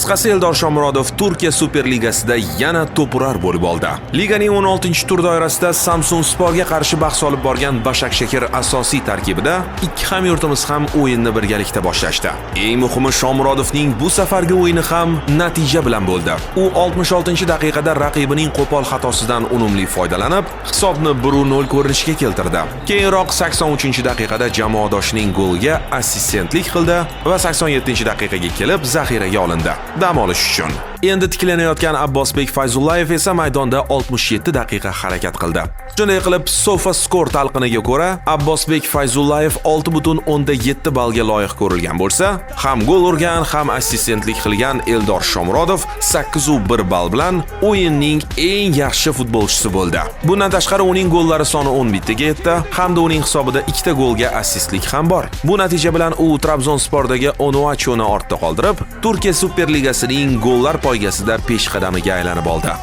Qisqasi, Eldor Shomurodov Turkiya Superligasida yana to'purar bo'lib oldi. Liganing 16-tur doirasida Samsun Sporga qarshi bahs olib borgan Bashakshehir asosiy tarkibida ikki hamyurtimiz ham o'yinni birgalikda boshlashdi. Eng muhimi, Shomurodovning bu safargi o'yini ham natija bilan bo'ldi. U 66-daqiqada raqibining qo'pol xatosidan unumli foydalanib, hisobni 1-0 ko'rinishga keltirdi. Keyinroq 83-daqiqada jamoadoshining goliga assistentlik qildi va 87-daqiqaga kelib zaxiraga olindi, dam olish uchun. Endi tiklanayotgan Abbosbek Fayzullayev esa maydonda 67 daqiqa harakat qildi. Shunday qilib, SofaScore talqiniga ko'ra, Abbosbek Fayzullayev 6,7 ballga loyiq ko'rilgan bo'lsa, ham gol urgan, ham assistentlik qilgan Eldor Shomurodov 8,1 ball bilan o'yinning eng yaxshi futbolchisi bo'ldi. Bundan tashqari, uning gollari soni 11 taga yetdi hamda uning hisobida ikkita golga assistlik ham bor. Bu natija bilan u Trabzonspordagi Onuachuni ortda qoldirib, Turkiya Superligasining gollar poygasida peshqadamiga aylanib oldi.